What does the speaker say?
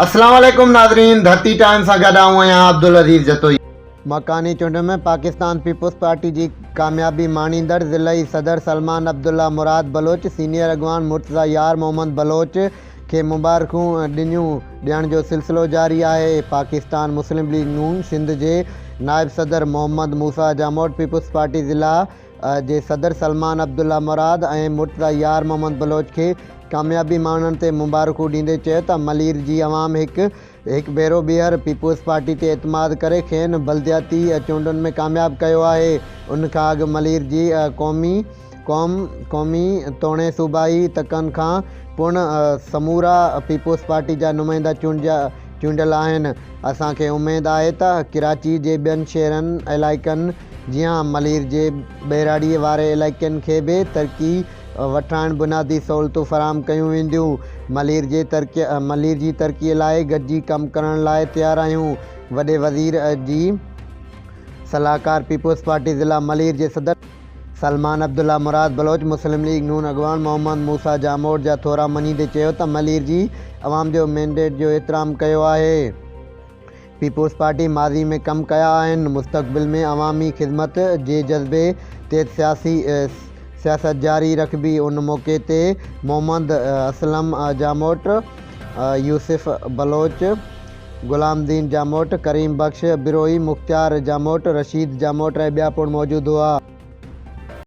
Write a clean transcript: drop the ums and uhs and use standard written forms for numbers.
اسلام عليڪم ناظرين ڌرتي ٽائيم سان گڏ آئون آهيان عبدالعزيز جتوئي. مڪاني چونڊن ۾ پاڪستان پيپلز پارٽي جي ڪاميابي ماڻيندڙ ضلعي صدر سلمان عبدالله مراد بلوچ، سينيئر اڳواڻ مرتضيٰ يار محمد بلوچ کي مبارڪون ڏنيون ڏيڻ جو سلسلو جاري آهي. پاڪستان مسلم ليگ نون سنڌ جي نائب صدر محمد موسيٰ ڄاموٽ، پيپلز پارٽي ضلع جي صدر سلمان عبدالله مراد ۽ مرتضيٰ يار محمد بلوچ کي ڪاميابي ماڻڻ تي مبارڪون ڏيندي چيو ته ملير جي عوام هڪ هڪ ڀيرو ٻيهر پيپلز پارٽي تي اعتماد ڪري کين بلدياتي چونڊن ۾ ڪامياب ڪيو آهي ان کان اڳ ملير جي قومي قوم قومي توڻي صوبائي تڪن کان پڻ سمورا پيپلز پارٽي جا نمائندا چونڊجا چونڊيل آهن اسان کي اميد آهي ته ڪراچي جي ٻين شهرن علائقن جيان ملير جي ٻهراڙيء واري علائقن کي به ترقي وٺرائڻ بنيادي سهولتون فراهم ڪيون وينديون، ملير جي ملير جي ترقي لاء گڏجي ڪم ڪرڻ لاء تيار آهيون، وڏي وزير جي صلاحڪار پيپلز پارٽي ضلع ملير جي صدر سلمان عبدالله مراد بلوچ مسلم ليگ نون اڳواڻ محمد موسيٰ ڄاموٽ جا ٿورا مڃيندي چيو ته ملير جي عوام جو مينڊيٽ جو احترام ڪيو آهي. پيپلز پارٽي ماضي ۾ ڪم ڪيا آهن، مستقبل ۾ عوامي خدمت جي جذبي تحت سياسي سياست جاري رکبي، ان موقعي تي محمد اسلم ڄاموٽ، يوسف بلوچ، غلام دين ڄاموٽ، ڪريم بخش بروهي، مختيار ڄاموٽ، رشيد ڄاموٽ ۽ ٻيا پڻ موجود هئا.